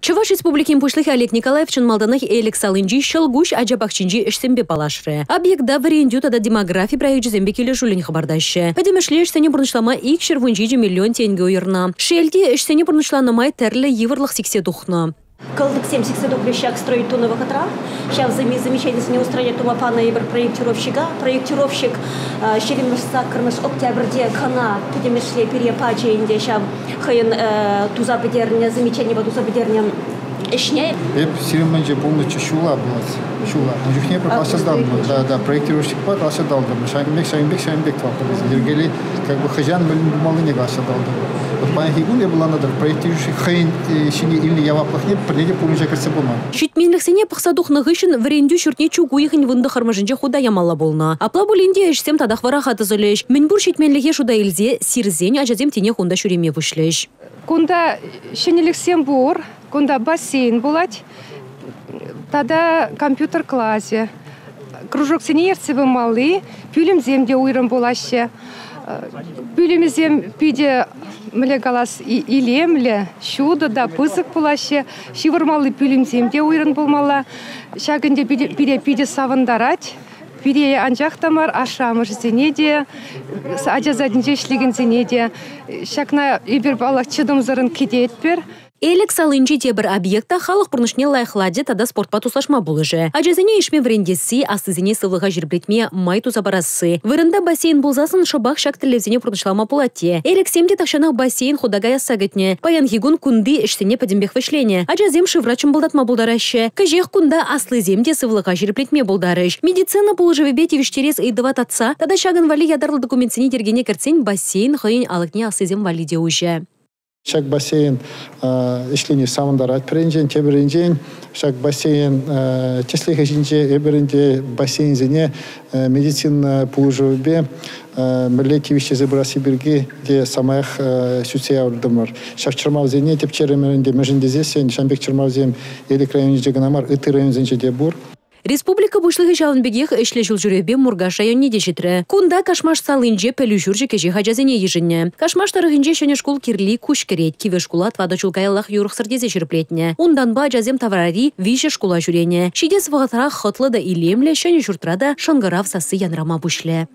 Чӑваш Республикин Пуҫлӑхӗ Олег Николаев чӑн малтанах Элӗк салинчи Ҫӑлкуҫ ача пахчинчи ӗҫсемпе паллашрӗ. Объекта вӗрентӳ тата демографи проекчӗсемпе килӗшӳллӗн хӑпартаҫҫӗ. Пӗтӗмӗшле ӗҫсене пурнӑҫлама 217 миллион тенкӗ уйӑрнӑ. Шел те, ӗҫсене пурнӑҫланӑ май тӗрлӗ йывӑрлӑх сиксе тухнӑ. Кӑлтӑксем сиксе тухрӗҫ ҫак строить тунӑ вӑхӑтра. Ҫав замечанисене устранять тума панӑ эпир проектировщика. Проектировщик 28 октябрьте кӑна пӗтӗмӗшле пире пачӗ ӗнтӗ ҫав хӑйӗн туса пӗтернӗ, замечанипе туса пӗтернӗ ӗҫне. Эп сирӗн мӗнче пулнӑччӗ, ҫула пулать. Ҫула. Ун чухне эпир калаҫса татӑлтӑмӑр. Да, да, проектировщикпа калаҫса татӑлтӑмӑр. Ҫакӑн пек, ҫакӑн пек, ҫакӑн пек тӑватпӑр. Йӗркеле как бы хӑҫан мӗн пулмаллине калаҫса татӑлтӑмӑр. Вот паянхи кун эпӗ ӑнланатӑп, проектировщик хӑйӗн ҫине илнӗ яваплӑхне пӗрне те пурнӑҫа кӗртсе пыман. Ҫитменлӗхсене пӑхса тухнӑ хыҫҫӑн вӗрентӳ ҫуртне чӳк уйӑхӗн 19-мӗшӗнче хута ямалла пулнӑ. Апла пулин те ӗҫсем татах вӑраха тӑсӑлӗҫ. Мӗнпур ҫитменлӗхе шута илсе сирсен ачасем тинех унта ҫӳреме пуҫлӗҫ. Кунта ҫӗнӗлӗхсем пур. Кунта бассейн пулать тата компьютер класӗ. Кружоксене ертсе пымалли пӳлӗмсем те уйрӑм пулаҫҫӗ. Пӳлӗмӗсем питӗ, мӗнле калас, илемлӗ, ҫутӑ та пысӑк пулаҫҫӗ. Ҫывӑрмалли пӳлӗмсем те уйрӑм пулмалла. Ҫак ӗнтӗ пире питӗ савӑнтарать. Пире анчах та мар, ашшӗ-амӑшӗсене те, ача садӗнче ӗҫлекенсене те. Ҫакна эпир, паллах, чӑтӑмсӑррӑн кӗтетпӗр. Элӗк салинчи тепӗр объект та халӑх пурнӑҫне лайӑхлатӗ тата спортпа туслашма пулӑшӗ. Ачасене ишме вӗрентесси, аслисене сывлӑха ҫирӗплетме май туса парасси. Вырӑнта бассейн пулсассӑн шӑпах ҫак тӗллевсене пурнӑҫлама пулать те. Элӗксем те тахҫанах бассейн хута каясса кӗтнӗ. Паянхи кун кунти ӗҫсене пӗтӗмпех вӗҫленӗ. Ачасем шывра чӑмпӑлтатма пултараҫҫӗ. Кӗҫех кунта аслисем те сывлӑха ҫирӗплетме пултарӗҫ. Медицина пулӑшӑвӗпе тивӗҫтерес ыйтӑва татса тата ҫакӑн валли ятарлӑ документсене йӗркене кӗртсен бассейн хӑйӗн алӑкне аслисем валли те уҫӗ. Ҫак бассейн ӗҫлени савӑнтарать пӗринчен, тепӗринчен. Ҫак бассейн тӗслӗхӗ ҫинче эпир ӗнтӗ бассейнсене медицина пулӑшӑвӗпе мӗнле тивӗҫтерсе пырасси пирки те самаях сӳтсе яврӑмӑр. Ҫак чӑрмавсене тӗпчерӗмӗр ӗнтӗ, мӗншӗн тесессӗн ҫавӑн пек чӑрмавсем Элӗк районӗнче кӑна мар, ытти районсенче те пур. Республика Пуҫлӑхӗ ҫавӑн пекех ӗҫлӗ ҫул ҫӳревпе Муркаш районне те ҫитрӗ. Кунта Кашмаш салинче пӗлӳ ҫурчӗ кӗҫех ачасене йышӑннӑ. Кашмаш тӑрӑхӗнче ҫӗнӗ шкул кирли куҫ кӗрет. Кивӗ шкула 4 ҫул каяллах юрӑхсӑр тесе ҫирӗплетнӗ. Унтанпа ачасем таврари 3 шкула ҫӳренӗ. Ҫитес вӑхӑтрах хӑтлӑ та илемлӗ ҫӗнӗ ҫуртра та шӑнкӑрав сасси янрама пуҫлӗ.